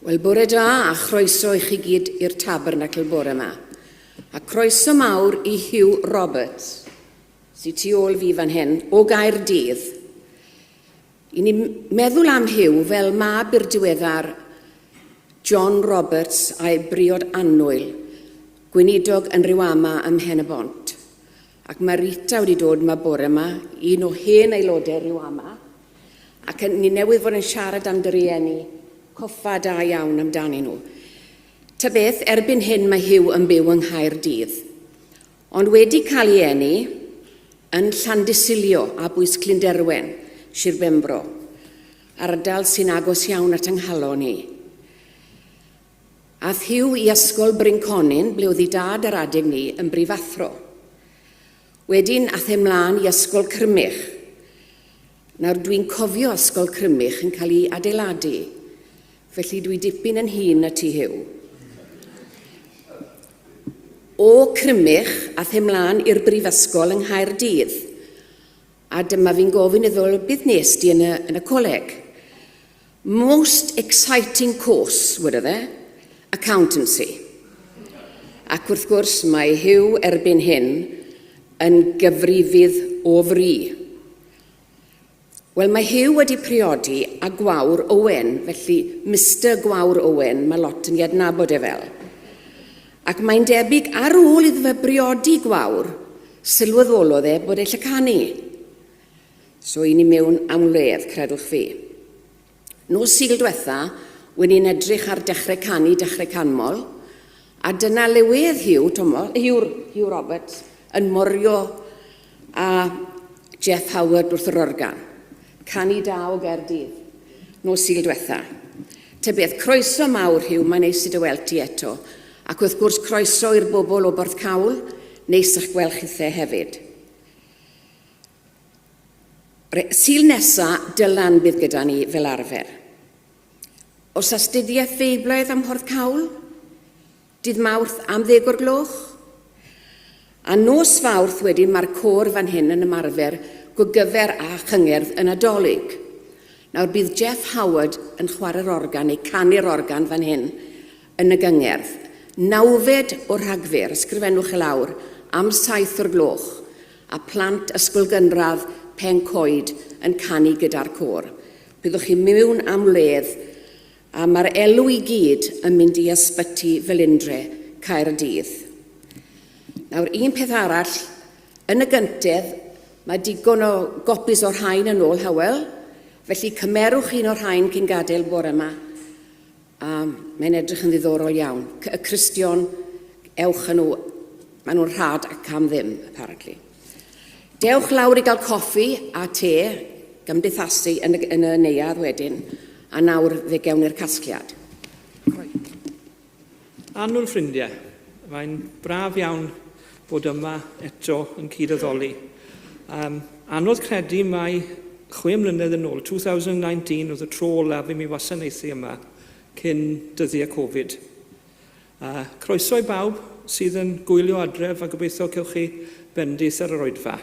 Wel, bore da a chroeso i chi gyd i'r Tabernacl bore yma. A croeso mawr i Hugh Roberts, sy'n tu ôl fi fan hyn, o Gaerdydd. I ni meddwl am Hugh fel mab i'r diweddar John Roberts a'i briod annwyl, gweinidog yn Rhiwama ym Mhen-y-bont. Ac mae Rita wedi dod yma bore yma, un o hen aelodau Rhiwama, ac ni newydd fod yn siarad am dy rieni, coffa da iawn amdanyn nhw. Ta beth, erbyn hyn mae Hugh yn byw yng Nghaerdydd, ond wedi cael ei eni yn Llandysilio a bwys Clunderwen, Sir Benfro, ardal sy'n agos iawn at yng nghalon i. Ath Hugh i Ysgol Bryn Conyn, ble oedd ei dad ar adeg 'ny yn brifathro. Wedyn ath e mlaen i Ysgol Crymych. Nawr dwi'n cofio Ysgol Crymych yn cael ei adeiladu, felly dwi dipyn yn hŷn na ti Hugh. O Crymych ath e mlaen i'r brifysgol yng Nghaerdydd, a dyma fi'n gofyn iddo, beth nes di yn y, yn y coleg? Most exciting course, wedodd e, accountancy. Ac wrth gwrs mae Huw erbyn hyn yn gyfrifydd o fri. Wel, mae Huw wedi priodi â Gwawr Owen, felly Mister Gwawr Owen, mae lot yn ei adnabod e fel. Ac mae'n debyg ar ôl iddo fe briodi Gwawr, sylweddolodd e bod e eisiau canu. So i ni mewn am wledd, credwch fi. Nos Sul dwetha, wen i'n edrych ar Dechrau Canu, Dechrau Canmol, a dyna le wedd Hugh, Tomo, Hugh, Hugh Roberts yn morio a Jeff Howard wrth yr organ. Canu da o Gaerdydd, nos Sul dwetha. Ta beth, croeso mawr Hugh, mae'n neis i dy weld ti eto. Ac wrth gwrs croeso i'r bobl o Borthcawl, neis ych gweld chithe hefyd. Sul nesa, Dylan bydd gyda ni fel arfer. Os astudiaeth Feiblaidd am Mhorthcawl? Dydd Mawrth am ddeg o'r gloch? A nos Fawrth wedyn mae'r côr fan hyn yn ymarfer gogyfer a chyngerdd y Nadolig. Nawr bydd Jeff Howard yn chwarae'r organ neu canu'r organ fan hyn yn y gyngerdd. Nawfed o Rhagfyr, ysgrifennwch i lawr, am saith o'r gloch, a phlant Ysgol Gynradd Pen Coed yn canu gyda'r côr. Byddwch chi miwn am wledd, a mae'r elw i gyd yn mynd i Ysbyty Felindre, Caerdydd. Nawr, un peth arall, yn y gyntedd, mae digon o gopis o'r rhain yn ôl, Hywel, felly cymerwch un o'r rhain cyn gadael bore yma. A mae'n edrych yn ddiddorol iawn. Y Cristion, ewch â nhw, maen nhw'n rhad ac am ddim, apparently. Dewch lawr i gael coffi a te, gymdeithasu yn y, yn y neuadd wedyn, a nawr fe gewn ni'r casgliad. Annwyl ffrindiau, mae'n braf iawn bod yma eto yn cyd-addoli. Um, anodd credu mai chwe mlynedd yn ôl, 2019, oedd y tro olaf i mi wasanaethu yma cyn dyddiau Covid. Uh, croeso i bawb sydd yn gwylio adref a gobeithio cewch chi bendith ar yr oedfa.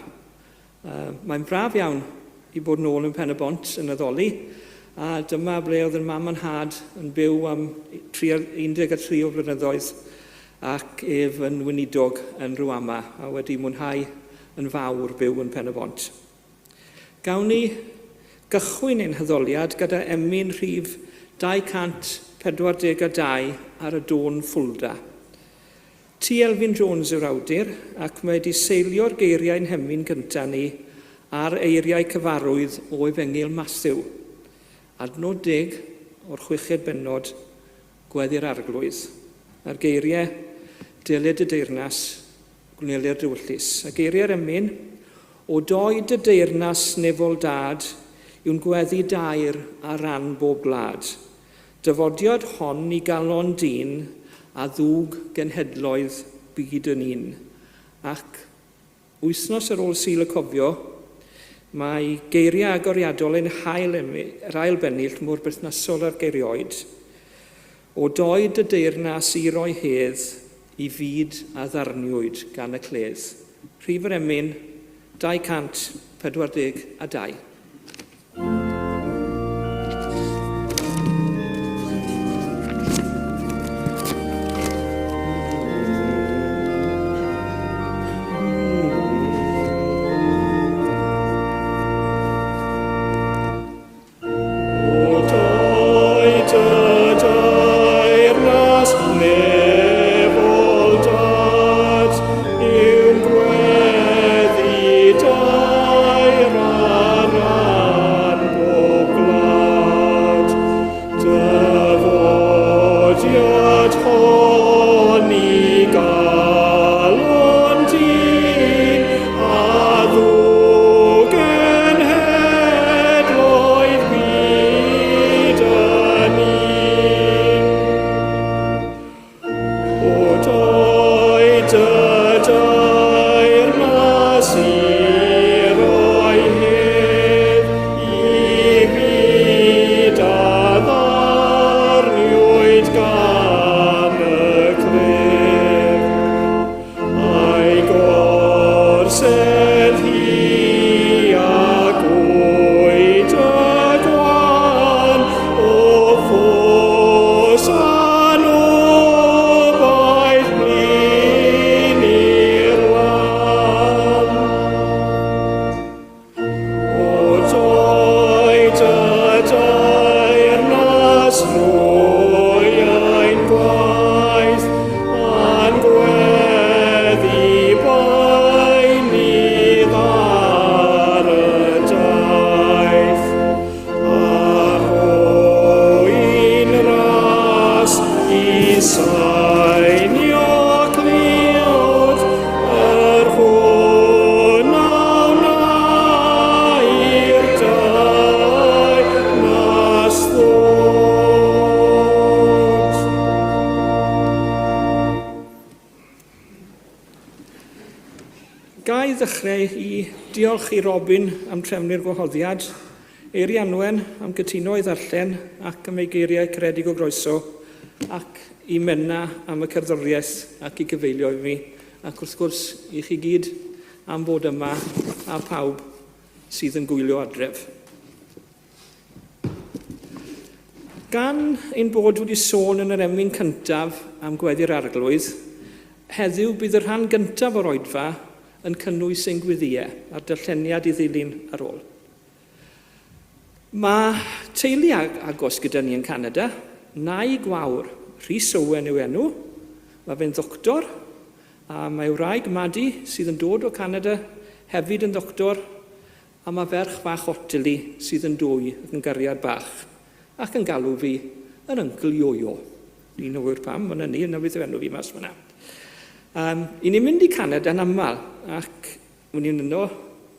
Uh, mae'n braf iawn i bod nôl yn Pen y Bont yn addoli, a dyma ble oedd yn mam a'n nhad yn byw am 13 o flynyddoedd ac ef yn weinidog yn Rwama a wedi mwynhau yn fawr byw yn Pen y Bont. Gawn ni gychwyn ein haddoliad gyda emyn rhif 242 ar y dôn Ffwlda. T. Elfyn Jones yw'r awdur, ac mae wedi seilio'r geiriau'n hemyn gyntaf ni ar eiriau cyfarwydd o Efengyl Mathew, adnod deg o'r chweched bennod, Gweddi'r Arglwydd, a'r geiriau, Deled dy deyrnas, gwneler dy wyllys. A geiriau'r emyn, O doi dy deyrnas nefol dad, yw'n gweddi daer ar ran bob gwlad. Dyfodiad hon i galon dyn a ddwg genhedloedd byd yn un. Ac wythnos ar ôl Sul y Cofio, mae geiriau agoriadol ein hail yr ail bennill mor berthnasol ag erioed. O doi dy deyrnas i roi hedd i fyd a ddarniwyd gan y cledd. Rhif yr emyn, 242. Sainio cliod yr hwn a wna i'r deyrnas ddod. Ga i ddechrau i diolch i Robin am trefnu'r gwahoddiad, Eirianwen am gytuno i ddarllen ac am ei geiriau caredig o groeso, ac i Menna am y cerddoriaeth ac i gyfeilio i mi, ac wrth gwrs i chi gyd am fod yma a phawb sydd yn gwylio adref. Gan ein bod wedi sôn yn yr emyn cyntaf am Gweddi'r Arglwydd, heddiw bydd y rhan gyntaf o'r oedfa yn cynnwys ein gweddïau a'r darlleniad i ddilyn ar ôl. Mae teulu agos gyda ni yn Canada, nai Gwawr, Rhys Owen yw enw, mae fe'n ddoctor, a mae wraig Madi, sydd yn dod o Canada, hefyd yn ddoctor, A mae ferch fach Ottilie sydd yn dwy ac yn gariad bach ac yn galw fi yn Uncle Yo-Yo. Ni'n yw'r pam, ond ni, yna fydd enw fi mas fyna. Um, I ni'n mynd i Canada yn aml ac o'n i'n yno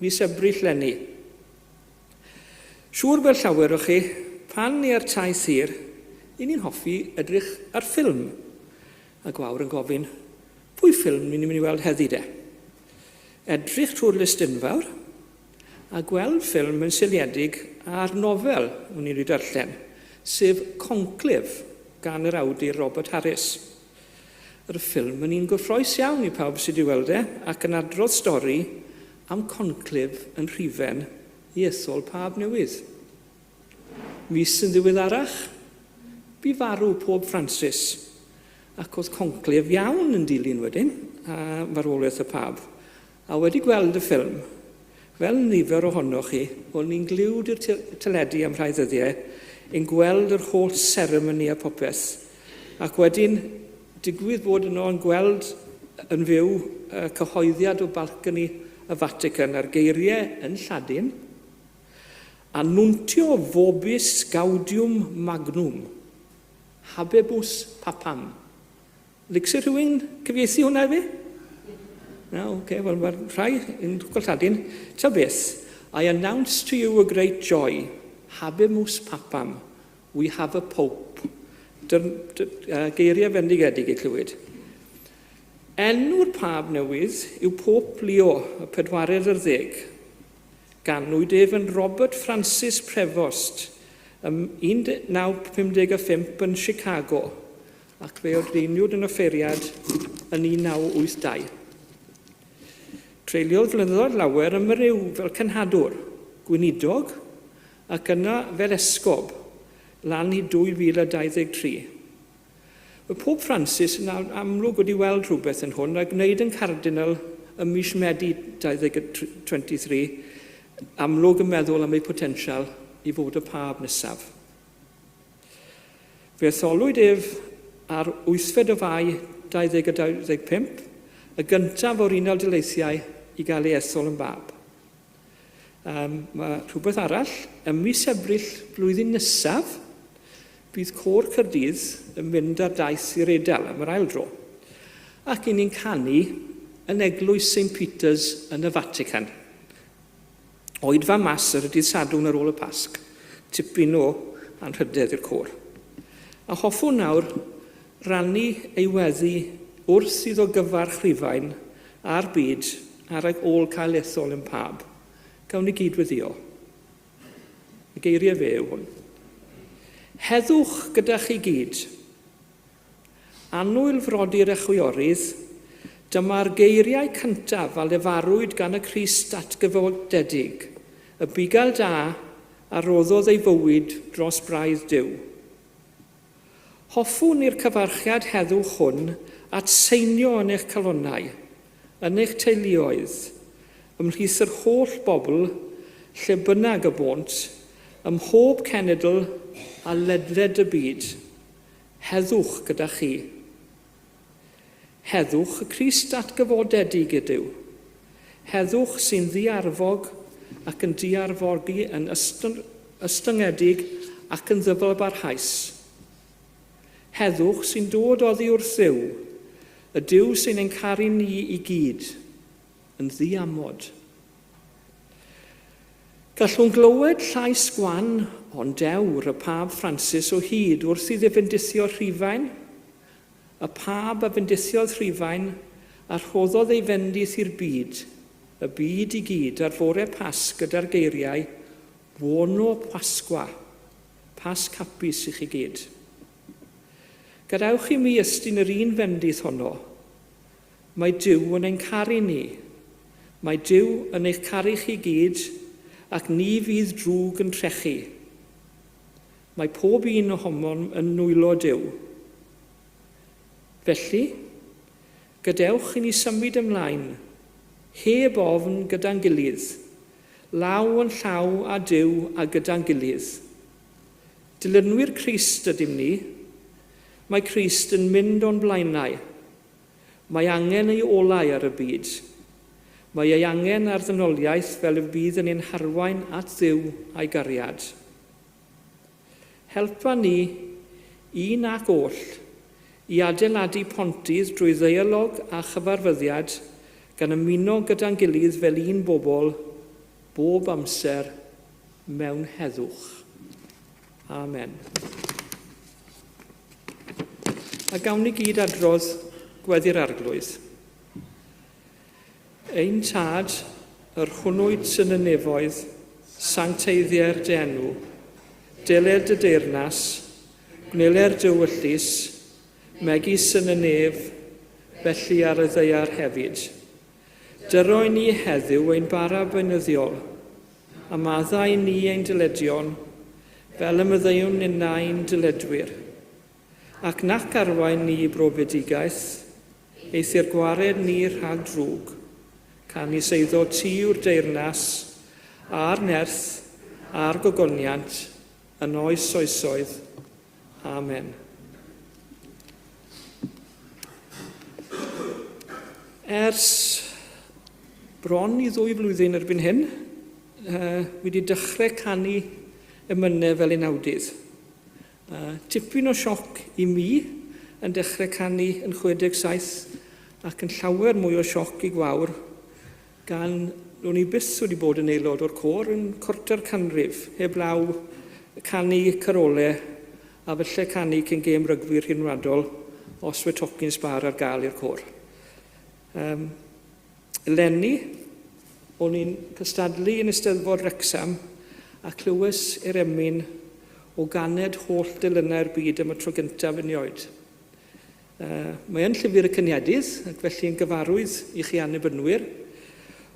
mis Ebrill lenni. Siŵr fel llawer o chi, pan ni ar taith hir, i ni'n hoffi edrych ar ffilm. A Gwawr yn gofyn, pwy ffilm ni'n mynd i weld heddi de? Edrych trwy'r list enfawr a gweld ffilm yn seiliedig ar nofel o'n i wedi darllen, sef Conclave gan yr awdur Robert Harris. Yr ffilm yn un gyffroes iawn i pawb sydd wedi weld e ac yn adrodd stori am conclave yn Rhufain i ethol pab newydd. Mis yn ddiweddarach, bu farw Pob Francis, ac oedd conclave iawn yn dilyn wedyn, a farwolaeth y Pab. A wedi gweld y ffilm, fel nifer ohonoch chi, o'n i'n glued i'r teledu am rhai ddyddiau, yn gweld yr holl seremoni a popeth. Ac wedyn, digwydd bod yno yn gweld yn fyw y cyhoeddiad o balcony y Vatican a'r geiriau yn Lladin, Annuntio vobis gaudium magnum, habebus papam. Licsi rhywun cyfieithu hwnna i fi? Na, oce, okay, wel mae'r rhai yn gwybod Lladin. Ta beth, I announce to you a great joy, habemus papam, we have a pope. Dyr, dyr, uh, geiriau fendigedig i clywed. Enw'r pab newydd yw Pope Leo, y pedwaredd ar ddeg. Ganwyd ef yn Robert Francis Prevost ym 1955 yn Chicago, ac fe ordeiniwyd yn offeiriad yn 1982. Treuliodd flynyddoedd lawer ym Mheru fel cenhadwr, gweinidog, ac yna fel esgob, lan i 2023. Mae Pob Francis yn amlwg wedi weld rhywbeth yn hwn a gwneud yn cardinal ym mis Medi 2023, amlwg yn meddwl am ei potensial i fod y Pab nesaf. Fe etholwyd ef ar wythfed o Fai 2025, y gyntaf o'r Unol Daleithiau i gael ei ethol yn Bab. Um, mae rhywbeth arall, ym mis Ebrill blwyddyn nesaf, bydd Côr Caerdydd yn mynd ar daith i'r Eidal am yr ail dro. Ac i ni'n canu yn Eglwys St Peter's yn y Vatican. Oedfa mas ar y dydd Sadwrn ar ôl y Pasg. Tipyn o anrhydedd i'r côr. A hoffwn nawr rannu ei weddi wrth iddo gyfarch Rhufain a'r byd ar ag ôl cael ethol yn Pab. Gawn ni gyd weddio. Y geiriau fe yw hwn. Heddwch gyda chi gyd. Annwyl frodyr a chwiorydd, dyma'r geiriau cyntaf a lefarwyd gan y Crist atgyfodedig, y bugail da a roddodd ei fywyd dros braidd Duw. Hoffwn i'r cyfarchiad heddwch hwn atseinio yn eich calonnau, yn eich teuluoedd, ymhlith yr holl bobl, lle bynnag y bônt, ym mhob cenedl a ledled y byd. Heddwch gyda chi. Heddwch y Crist atgyfodedig ydyw. Heddwch sy'n ddiarfog ac yn diarfogi yn ystyngedig ac yn ddyfalbarhaus. Heddwch sy'n dod oddi wrth Dduw, y Duw sy'n ein caru ni i gyd, yn ddiamod. Gallwn glywed llais gwan ond dewr y Pab Ffransis o hyd wrth iddo fendithio Rhufain, y Pab a fendithiodd Rhufain a rhoddodd ei fendith i'r byd, y byd i gyd, ar fore Pasg gyda'r geiriau, Buono Pasqua, Pasg hapus i chi gyd. Gadewch i mi estyn yr un fendith honno. Mae Duw yn ein caru ni. Mae Duw yn eich caru chi gyd, ac ni fydd drwg yn trechu. Mae pob un ohonom yn nwylo Duw. Felly, gadewch i ni symud ymlaen, heb ofn gyda'n gilydd, law yn llaw â Duw a gyda'n gilydd. Dilynwyr Crist ydym ni. Mae Crist yn mynd o'n blaenau. Mae angen ei olau ar y byd. Mae ei angen ar ddynoliaeth fel y bydd yn ein harwain at Dduw a'i gariad. Helpa ni, un ac oll, i adeiladu pontydd drwy ddeialog a chyfarfyddiad, gan ymuno gyda'n gilydd fel un bobl, bob amser mewn heddwch. Amen. A gawn ni gyd adrodd gweddi'r Arglwydd. Ein Tad, yr hwnnwyt yn y nefoedd, sancteiddier dy enw. Deled dy deyrnas, gwneler dy wyllys, megis yn y nef, felly ar y ddaear hefyd. Dyroi ni heddiw ein bara beunyddiol, a maddau i ni ein dyledion, fel y maddeuwn ninnau'n dyledwyr. Ac nac arwain ni i brofedigaeth, eithr gwared ni rhag drwg. Canys eiddo ti yw'r deyrnas, a'r nerth, a'r gogoniant, yn oes oesoedd. Amen. Ers bron i ddwy flwyddyn erbyn hyn, uh, wedi dechrau canu emynau fel unawdydd. Uh, tipyn o sioc i mi yn dechrau canu yn 67 ac yn llawer mwy o sioc i Gwawr gan o'n i byth wedi bod yn aelod o'r côr yn cwarter canrif, heblaw canu carole a falle canu cyn gêm rygbi rhyngwladol os we tocyn sbâr ar gael i'r côr. Um, eleni, o'n i'n cystadlu yn Eisteddfod Wrecsam a clywes i'r emyn o ganed holl delynau'r byd am y tro gyntaf erioed. Mae yn Llyfr y Cynhedydd, ac felly yn gyfarwydd i chi Annibynwyr,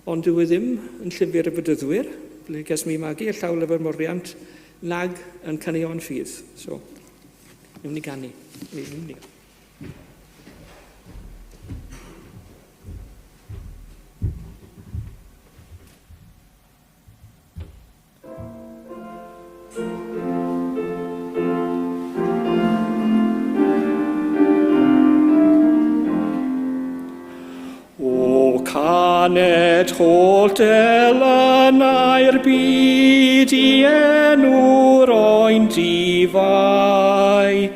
ond dyw e ddim yn Llyfr y Bedyddwyr, ble ges mi magu y llaw lyfr moriant, nag yn Caneuon Ffydd. So, newn ni ganu. Newn ni. O caned holl delynau'r byd i enw'r oen difai.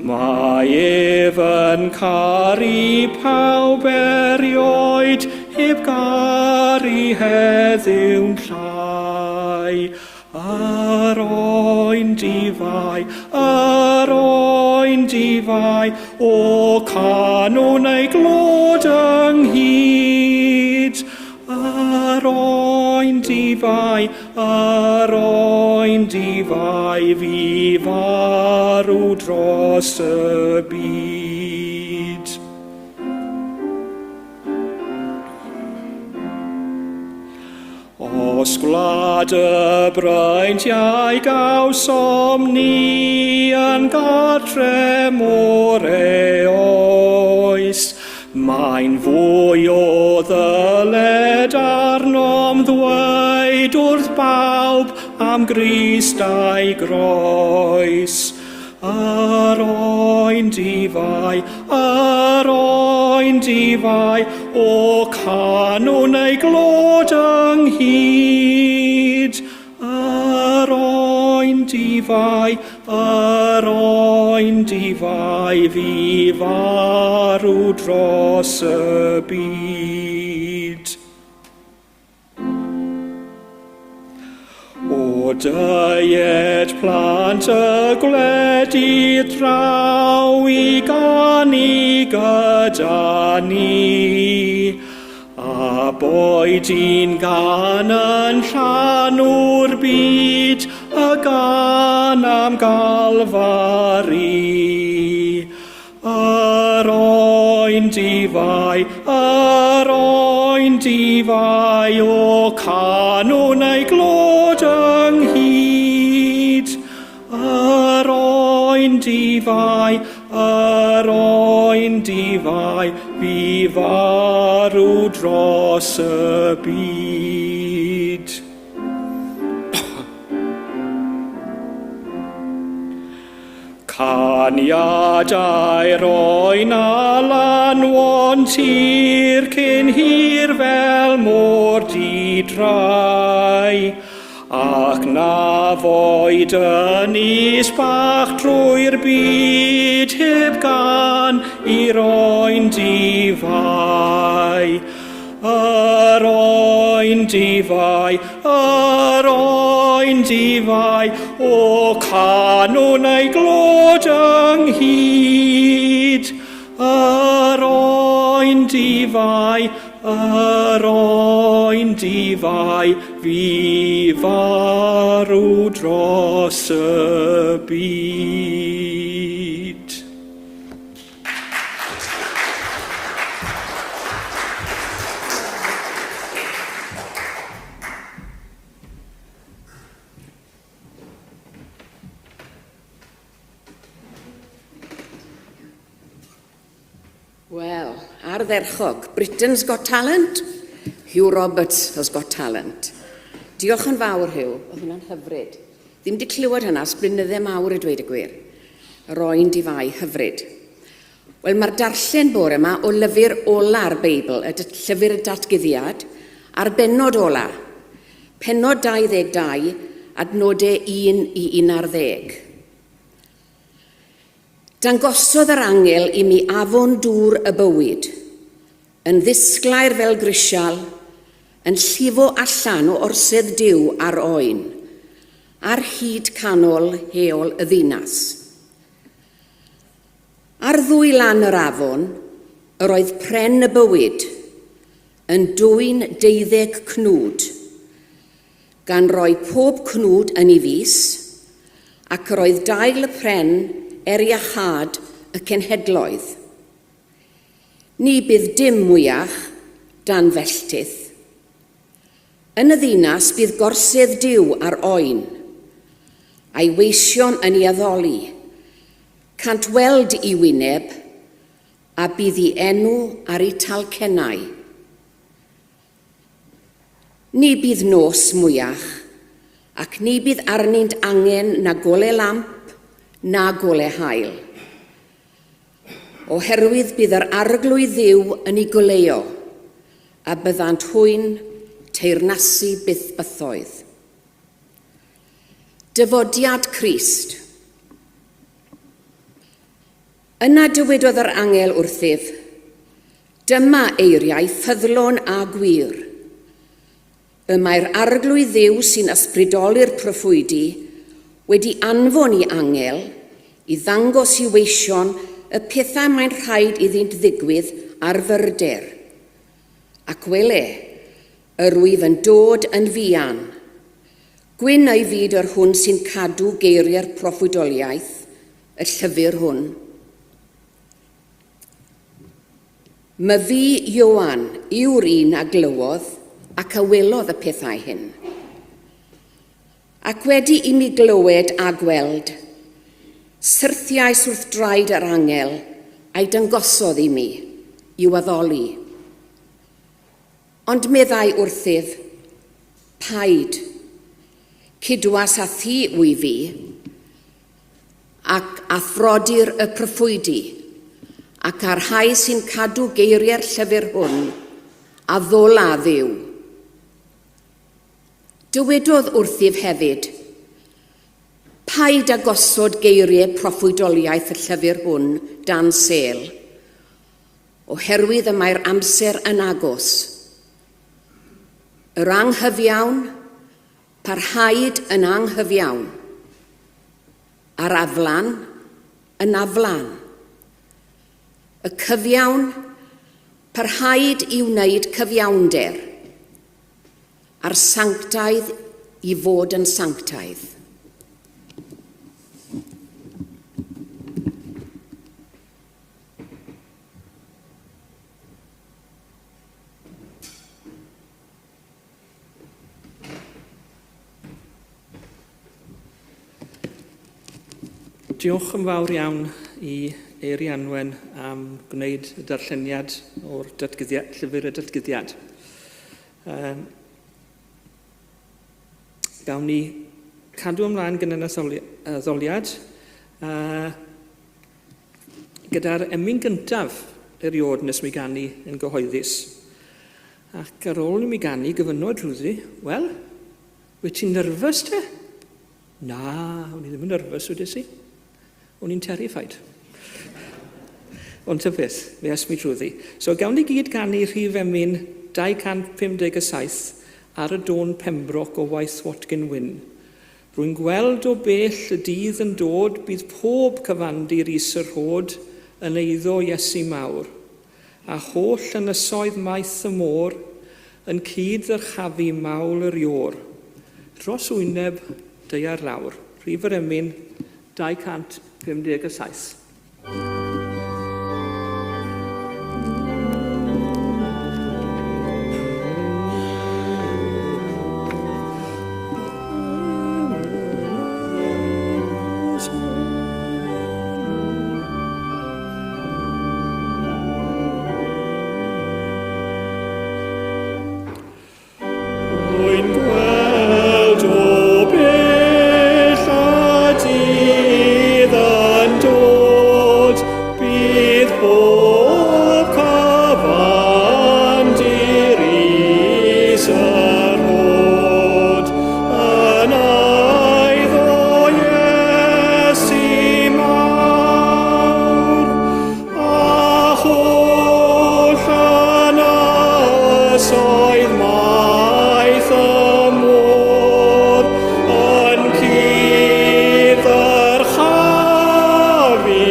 Mae ef yn caru pawb erioed, heb garu heddiw'n llai. Yr oen difai, yr oen difai, o canwn ei glod ynghyd. Yr oen difai, yr oen difai, fu farw dros y byd. Os gwlad y breintiau gawsom ni yn gartre mor oes, Mae'n fwy o ddyled arnom ddweud wrth bawb am Grist a'i groes. Yr oen difai, yr oen difai, o canwn ei glod ynghyd. Yr oen difai, yr oen difai fu farw dros y byd. O dyed plant y gwledydd draw i ganu gyda ni, a boed un gan yn llanw'r byd, y gan am Galfari. Yr oen difai, yr oen difai, o canwn ei glod ynghyd. Yr oen difai, yr oen difai, fu farw dros y byd. Caniadau'r oen a lanwon tir cyn hir fel môr di-drai, ac na foed yn is bach drwy'r byd heb gan i'r oen di-fai. Yr oen difai, yr oen difai, o canwn ei glod ynghyd. Yr oen difai, yr oen difai, fi farw dros y byd. Wel, ardderchog. Britain's Got Talent. Hugh Roberts has got talent. Diolch yn fawr, Hugh. Oedd hwnna'n hyfryd. Ddim 'di clywed hynna ers blynydde mawr a dweud y gwir. Yr oen di-fai hyfryd. Wel, mae'r darllen bore yma o lyfr ola'r Beibl, y llyfr y datguddiad, a'r bennod ola. Pennod 22, adnodau 1 i 11. Dangosodd yr angel i mi afon dŵr y bywyd, yn ddisglair fel grisial, yn llifo allan o orsedd Duw a'r Oen, ar hyd canol heol y ddinas. Ar ddwy lan yr afon, yr oedd pren y bywyd, yn dwyn deuddeg cnwd, gan roi pob cnwd yn ei fys, ac yr oedd dail y pren er iachâd y cenhedloedd. Ni bydd dim mwyach dan felltith. Yn y ddinas bydd gorsedd Duw ar oen, a'i weision yn ei addoli. Cant weld i wyneb, a bydd i enw ar eu talcennau. Ni bydd nos mwyach, ac ni bydd arnynt angen na gole lamp na gole haul. Oherwydd bydd yr Arglwydd Dduw yn eu goleuo, a byddant hwy'n teyrnasu byth bythoedd. Dyfodiad Crist. Yna dywedodd yr angel wrthyf, Dyma eiriau ffyddlon a gwir. Y mae'r Arglwydd Dduw sy'n ysbrydoli'r proffwydi wedi anfon i angel i ddangos i weision y pethau mae'n rhaid iddynt ddigwydd ar fyrder. Ac wele, yr wyf yn dod yn fuan. Gwyn ei fyd yr hwn sy'n cadw geiriau'r proffwydoliaeth, y llyfr hwn. Myfi, Ioan, yw'r un a glywodd ac a welodd y pethau hyn. Ac wedi i mi glywed a gweld, syrthiais wrth draed yr angel a'i dangosodd i mi, i'w addoli. Ond meddai wrthyf, Paid, cydwas â thi wyf fi, ac a frodyr y proffwydi, ac â'r rhai sy'n cadw geiriau'r llyfr hwn, a ddola Dduw. Dywedodd wrthyf hefyd, Paid â gosod geiriau proffwydoliaeth y llyfr hwn dan sêl, oherwydd y mae'r amser yn agos. Yr anghyfiawn, parhaed yn anghyfiawn, a'r aflan yn aflan. Y cyfiawn, parhaed i wneud cyfiawnder, a'r sanctaidd i fod yn sanctaidd. Diolch yn fawr iawn i Eiri Anwen am gwneud y darlleniad o'r datguddiad, llyfr y datguddiad. Um, gawn ni cadw ymlaen gyda'n addoliad. Gyda'r emyn gyntaf eriod nes mi ganu yn gyhoeddus. Ac ar ôl i mi ganu, gofynnodd Rhwddi, Wel, wyt ti'n nyrfys te? Na, o'n i ddim yn nyrfys, wedes i. O'n i'n terrified. Ond ta beth, fe es mi drwyddi. So gawn ni gyd ganu rhif emyn 257 ar y dôn Pembroke o waith Watkin Wyn. Rwy'n gweld o bell y dydd yn dod bydd pob cyfandir is y rhod yn eiddo Iesu mawr, a holl ynysoedd maith y môr yn cyd-ddyrchafu mawl yr Iôr, dros wyneb daear lawr. Rhif yr emyn, 257. Rwy'n gweld o bell a dydd yn dod, bydd pob cyfan dir is yr hod, yn aedd o Iesu mawr. A holl ynysoedd maith y môr yn cyd-ddyrchafu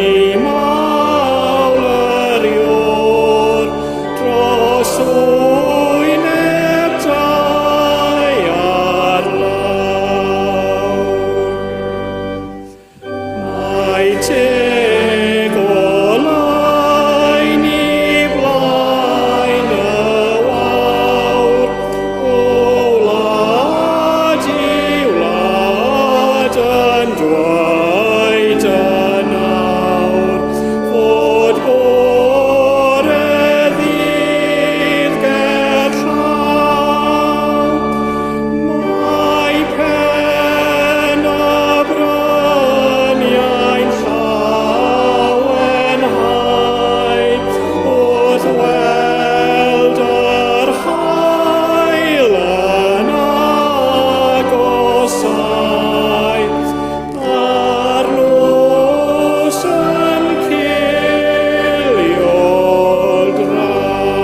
mawl yr Iôr dros wyneb daear lawr. Mae teg oleuni blaen y wawr, o wlad i wlad yn dweud yn awr, fod bore ddydd gerllaw. Mae pen y bryniau'n llawenhau wrth weld yr haul yn agosáu, a'r nos yn cilio draw.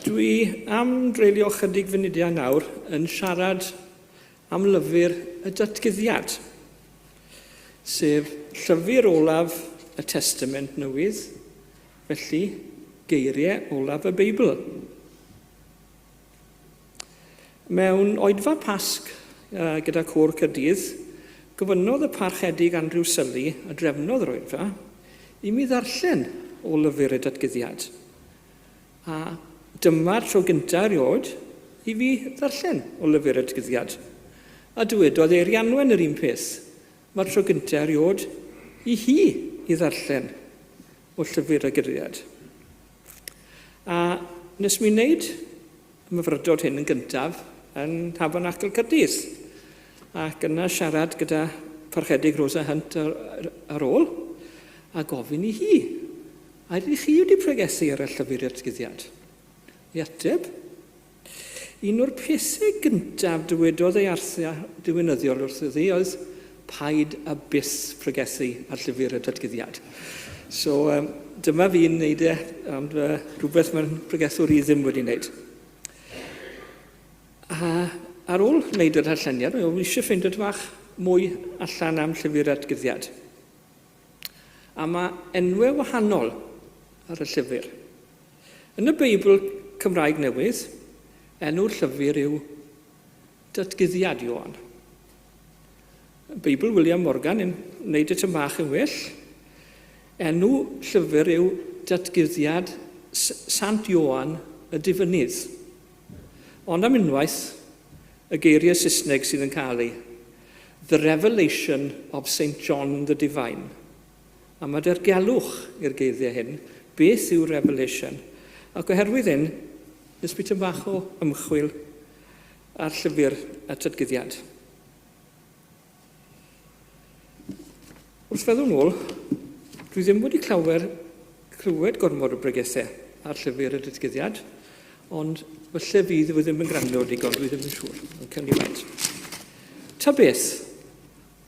Dwi am dreulio chydig funudau nawr yn siarad am lyfr y Datguddiad, sef llyfr olaf y Testament Newydd, felly geiriau olaf y Beibl. Mewn oedfa Pasg gyda Côr Caerdydd, gofynnodd y Parchedig Andrew Sully, a drefnodd yr oedfa, i mi ddarllen o lyfr y Datguddiad. A dyma'r tro gyntaf erioed i fi ddarllen o lyfr y Datguddiad. A dywedodd Eirianwen yr un peth, mae'r tro gyntaf erioed i hi i ddarllen o llyfr y Guddiad. A nes mi wneud y myfyrdod hyn yn gyntaf yn Tabernacl Caerdydd, ac yna siarad gyda Parchedig Rosa Hunt ar, ar ôl, a gofyn i hi. A ydych chi wedi pregethu ar y llyfr Datguddiad? Ei ateb? Un o'r pethau gyntaf dywedodd ei arthau diwinyddiol wrth iddi oedd paid a byth pregethu ar llyfr y datguddiad. So um, dyma fi'n neud e, ond uh, rhywbeth mae'n pregethwr i ddim wedi wneud. A ar ôl wneud yr darlleniad, o'n eisiau ffeindio bach mwy allan am llyfr atguddiad. A mae enwau wahanol ar y llyfr. Yn y Beibl Cymraeg Newydd, enw'r llyfr yw Datguddiad Ioan. Beibl William Morgan yn wneud y tŷ bach yn well. Enw llyfr yw Datguddiad Sant Ioan y Diffynnydd. Ond am unwaith, y geiriau Saesneg sydd yn cael ei The Revelation of Saint John the Divine. A mae dirgelwch i'r geiriau hyn, beth yw revelation? Ac oherwydd hyn, nes fi tyn bach o ymchwil ar llyfr y Datguddiad. Wrth feddwl nôl, dwi ddim wedi clawer clywed gormod o bregethau ar llyfr y datguddiad, ond falle fydd fi ddim yn gwrando digon, dwi ddim yn siŵr, ond cawn ni weld. Ta beth,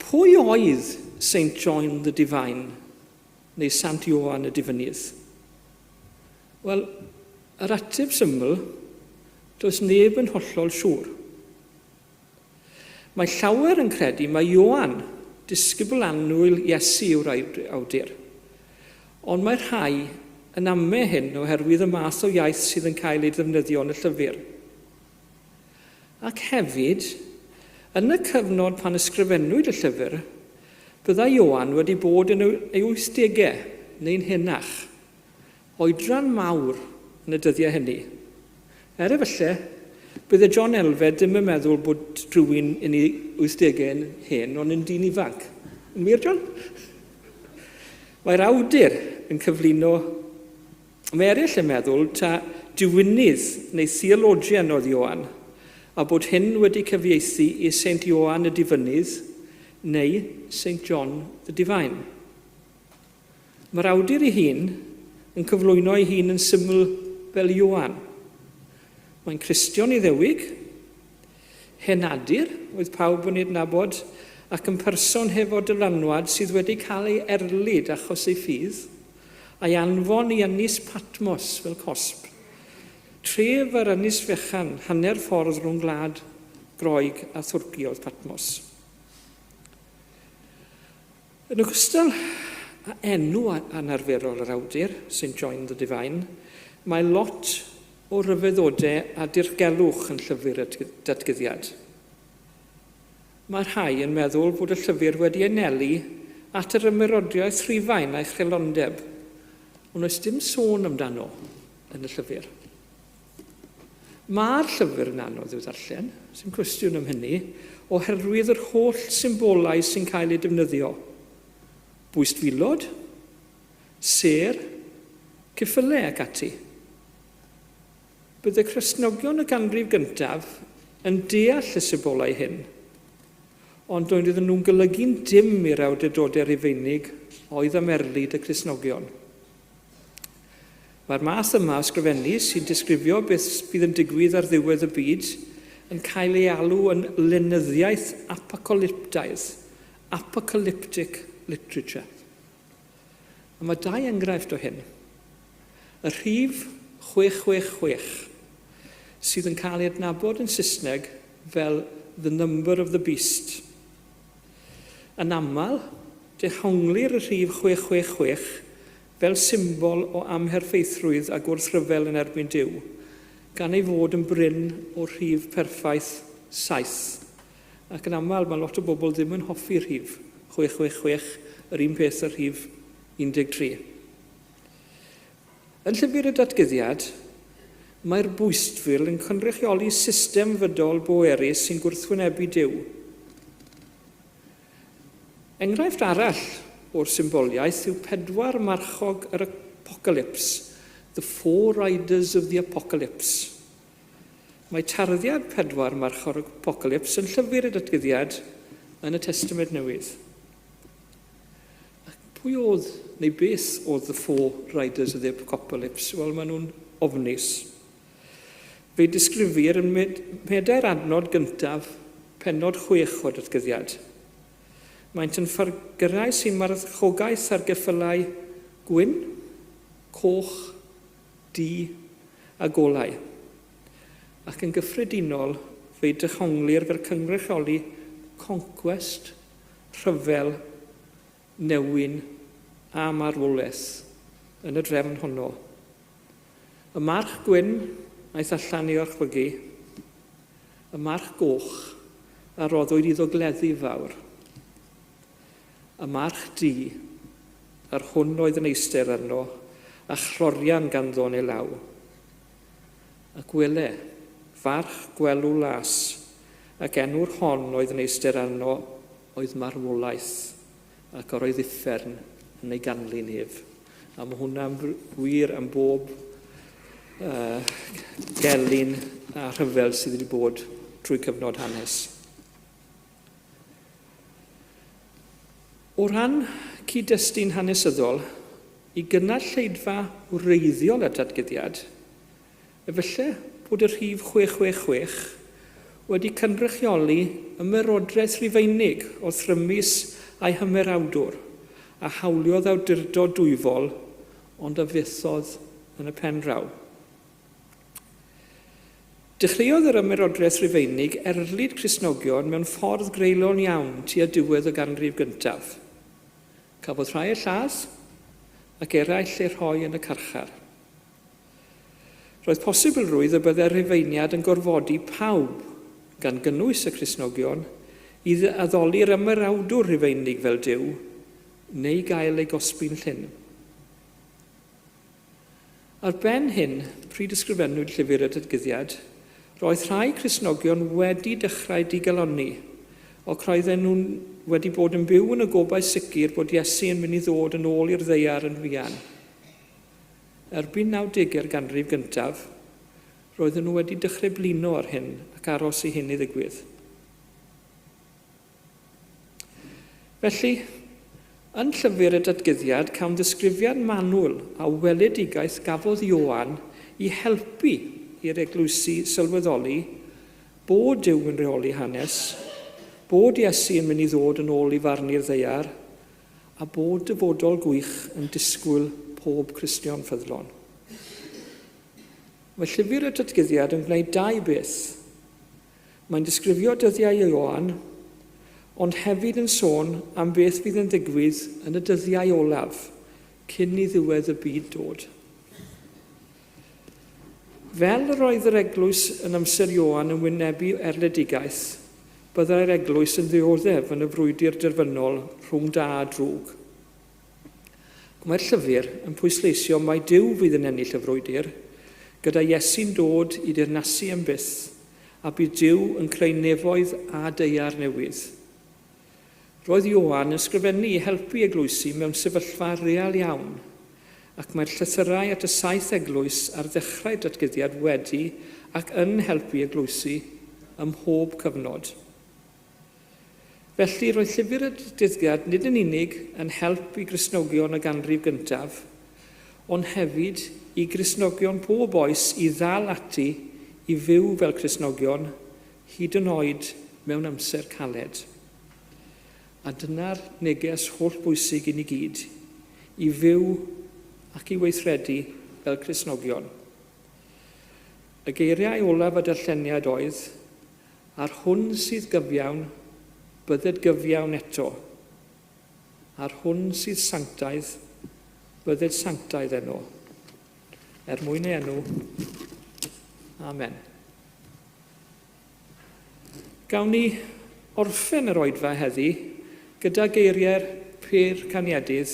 pwy oedd St John the Divine, neu Sant Ioan y Diffynnydd? Wel, yr ateb syml, does neb yn hollol siŵr. Mae llawer yn credu mai Ioan, disgybl annwyl Iesu yw'r awdur. Ond mae rhai yn ame hyn oherwydd y math o iaith sydd yn cael ei ddefnyddio yn y llyfr. Ac hefyd, yn y cyfnod pan ysgrifennwyd y llyfr, byddai Ioan wedi bod yn ei wythdegau neu'n henach. Oedran mawr yn y dyddiau hynny. Er efallai, bydde John Elfed ddim yn meddwl bod rhywun yn ei wythdegau yn hen, ond yn dyn ifanc. Yn wir, John? Mae'r awdur yn cyflwyno... Mae eraill yn meddwl ta diwinydd neu theologian oedd Ioan, a bod hyn wedi cyfieithu i Saint Ioan y Diffynnydd neu Saint John the Divine. Mae'r awdur ei hun yn cyflwyno ei hun yn syml fel Ioan. Mae'n Cristion Iddewig, henadur oedd pawb yn ei adnabod, ac yn person hefo dylanwad sydd wedi cael ei erlid achos ei ffydd, a'i anfon i Ynys Patmos fel cosb. Tref ar ynys fechan, hanner ffordd rhwng gwlad Groeg a Thwrci oedd Patmos. Yn ogystal â enw anarferol yr awdur, Saint John the Divine, mae lot o ryfeddodau a dirgelwch yn llyfr y Datguddiad. Mae rhai yn meddwl bod y llyfr wedi anelu at yr ymerodraeth Rhufain a'i chreulondeb, ond oes dim sôn amdano yn y llyfr. Mae'r llyfr yn anodd i'w ddarllen, sy'n cwestiwn am hynny, oherwydd yr holl symbolau sy'n cael eu defnyddio. Bwystfilod, sêr, ceffylau ac ati. Bydde Cristnogion y ganrif gyntaf yn deall y symbolau hyn, ond doedd nhw'n golygu'n dim i'r awdurdodau Rufeinig oedd am erlid y Cristnogion. Mae'r math yma o ysgrifennu sy'n disgrifio beth bydd yn digwydd ar ddiwedd y byd yn cael ei alw yn lenyddiaeth apocalyptaidd, apocalyptic literature. A mae dau enghraifft o hyn. Y rhif 666, sydd yn cael ei adnabod yn Saesneg fel The Number of the Beast. Yn aml, dehonglir y rhif 666 fel symbol o amherffeithrwydd a gwrthryfel yn erbyn Duw, gan ei fod yn brin o'r rhif perffaith saith. Ac yn aml, mae lot o bobl ddim yn hoffi rhif 666, yr un peth â rhif 13. Yn Llyfr y Datguddiad, mae'r bwystfil yn cynrychioli system fydol bwerus sy'n gwrthwynebu Duw. Enghraifft arall o'r symboliaeth yw pedwar marchog yr Apocalypse, The Four Riders of the Apocalypse. Mae tarddiad pedwar marchog yr Apocalypse yn Llyfr y Datguddiad yn y Testament Newydd. Pwy oedd, neu beth oedd The Four Riders of the Apocalypse? Wel, maen nhw'n ofnus. Fe'i disgrifir yn mhedair adnod gyntaf pennod 6 o'r Datguddiad. Maent yn ffargyrau sy'n marchogaeth ar geffylau gwyn, coch, du a golau. Ac yn gyffredinol, fe'i dehonglir fel cynrychioli concwest, rhyfel, newyn a marwolaeth yn y drefn honno. Y march gwyn aeth allan i orchfygu, y march goch a roddwyd iddo gleddyf fawr, y march du, yr hwn oedd yn eistedd arno, a chlorian ganddo yn ei law. Ac wele, farch gwelw las, ac enw'r hon oedd yn eistedd arno oedd marwolaeth, ac yr oedd uffern yn ei ganlyn ef. A mae hwnna'n wir am bob gelyn a rhyfel sydd wedi bod trwy cyfnod hanes. O ran cyd-destun hanesyddol, i gynnal lleidfa wreiddiol y datguddiad, Efallai bod y rhif 666 wedi cynrychioli ymerodraeth Rufeinig wrth rymus a'i hymerawdwr, a hawliodd awdurdod dwyfol ond a fethodd yn y pen draw. Dechreuodd yr ymerodraeth Rufeinig erlid Cristnogion mewn ffordd greulon iawn tua diwedd y ganrif gyntaf. Cafodd rhai eu lladd ac eraill eu rhoi yn y carchar. Roedd posibilrwydd y byddai'r Rhufeiniad yn gorfodi pawb, gan gynnwys y Cristnogion, i addoli'r ymerawdwr Rhufeinig fel duw, neu gael ei gosbi'n llyn. Ar ben hyn, pryd ysgrifennwyd Llyfr y Datguddiad, roedd rhai Cristnogion wedi dechrau digalonni, ac roedden nhw wedi bod yn byw yn y gobaith sicr bod Iesu yn mynd i ddod yn ôl i'r ddaear yn fuan. Erbyn nawdegau'r ganrif gyntaf, roedden nhw wedi dechrau blino ar hyn ac aros i hyn i ddigwydd. Felly, yn Llyfr y Datguddiad cawn ddisgrifiad manwl a weledigaeth gafodd Ioan i helpu i'r eglwysi sylweddoli bod Duw yn rheoli hanes, bod Iesu yn mynd i ddod yn ôl i farnu'r ddaear, a bod dyfodol gwych yn disgwyl pob Cristion ffyddlon. Mae Llyfr y Datguddiad yn gwneud dau beth. Mae'n disgrifio dyddiau Ioan, ond hefyd yn sôn am beth fydd yn digwydd yn y dyddiau olaf, cyn i ddiwedd y byd dod. Fel yr oedd yr eglwys yn amser Ioan yn wynebu erledigaeth, byddai'r eglwys yn ddioddef yn y frwydr derfynol rhwng da a drwg. Ac mae'r llyfr yn pwysleisio mai Duw fydd yn ennill y frwydr, gyda Iesu'n dod i deyrnasu am byth, a bydd Duw yn creu nefoedd a daear newydd. Roedd Ioan yn ysgrifennu i helpu eglwysi mewn sefyllfa real iawn, ac mae'r llythyrau at y saith eglwys ar ddechrau'r datguddiad wedi ac yn helpu eglwysi ym mhob cyfnod. Felly, roedd Llyfr y Datguddiad nid yn unig yn help i Gristnogion y ganrif gyntaf, ond hefyd i Gristnogion pob oes i ddal ati i fyw fel Cristnogion, hyd yn oed mewn amser caled. A dyna'r neges hollbwysig i ni gyd, i fyw ac i weithredu fel Cristnogion. Y geiriau olaf y darlleniad oedd, A'r hwn sydd gyfiawn, bydded gyfiawn eto, a'r hwn sydd sanctaidd, bydded sanctaidd eno. Er mwyn ei enw. Amen. Gawn ni orffen yr oedfa heddi gyda geiriau'r Pur Caniedydd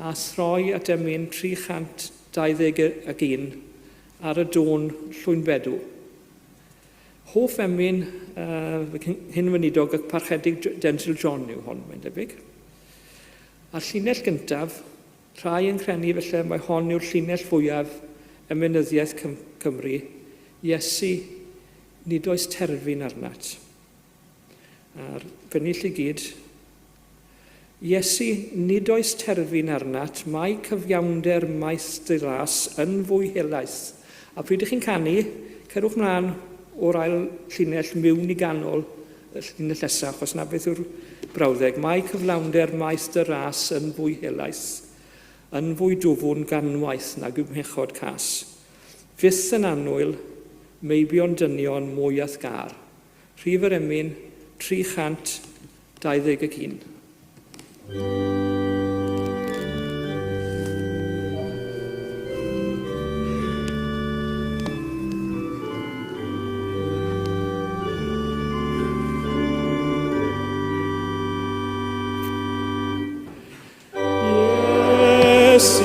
a throi at emyn 321 ar y dôn Llwynbedw. Hoff emyn hyn-weinidog y Parchedig Denzil John yw hon, mae'n debyg. A'r llinell gyntaf, rhai yn credu felly mai hon yw'r llinell fwyaf emynyddiaeth Cymru, Iesu, nid oes terfyn arnat. A'r pennill i gyd. Iesu, nid oes terfyn arnat, mae cyfiawnder maes dy ras yn fwy helaeth. A pryd ych chi'n canu, cerwch mlaen o'r ail llinell miwn i ganol y llinell nesaf, achos na beth yw'r brawddeg. Mae cyflawnder maes dy ras yn fwy helaeth, yn fwy dwfwn ganwaith nag yw mhechod cas. Fyth yn annwyl, meibion dynion mwy a'th gâr. Rhif yr emyn, 321. Iesu,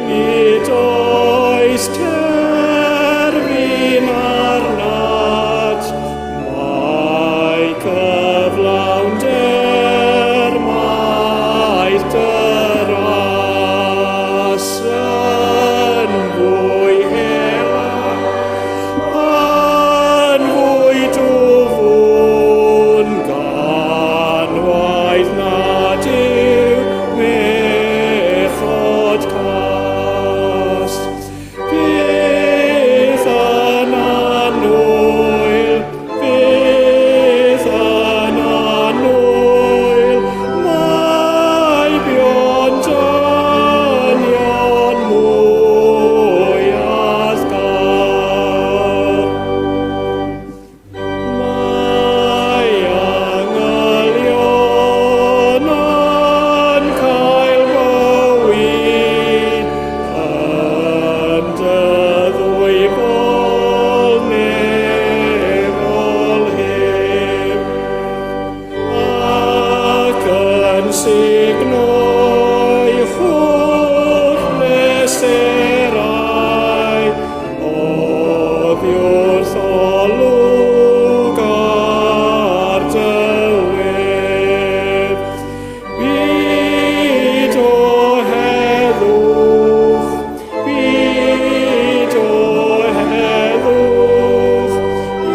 nid oes terfyn arnat, mae cyflawnder maith dy ras yn fwy helaeth, yn fwy dwfwn ganwaith nad yw mechod cas. Byth yn annwyl, byth yn annwyl, mae bion dynion mwy addgar. Mae angylion yn cael bywyd yn dy ddwyfol nefol heb, ac yn sugno'i holl bleserau Oddiwrth olwg ar dy wedd, byd o heddwch, byd o heddwch,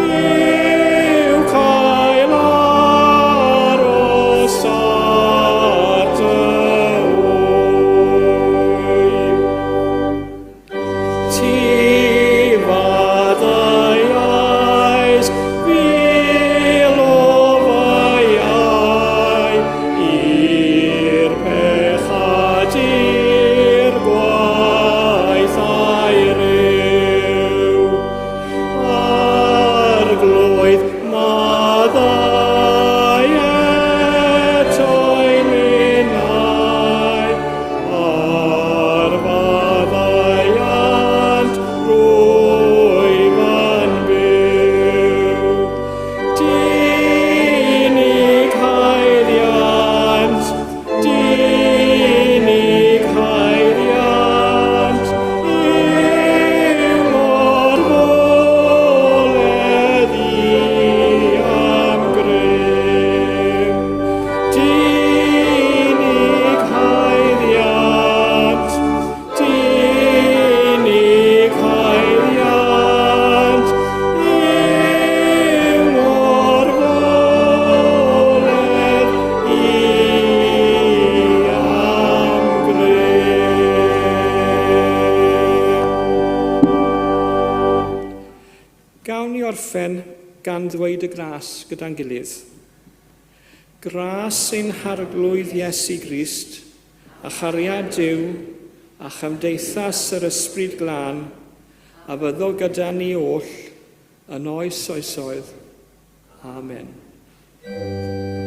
yw cael aros ar dy wyneb. Ti faddeuais fil o feiau i'r pechadur gwaith a'i ryw. Arglwydd, maddau eto i minnau, Ar faddeuant rwyf yn byw. Dinig haeddiant, dinig haeddiant, yw orfoledd i am grym. Dinig haeddiant, dinig haeddiant, yw orfoledd i am grym. Gawn ni orffen gan ddweud y gras gyda'n gilydd. Gras ein Harglwydd Iesu Grist, a chariad Duw, a chymdeithas yr Ysbryd Glân, a fyddo gyda ni oll yn oes oesoedd. Amen.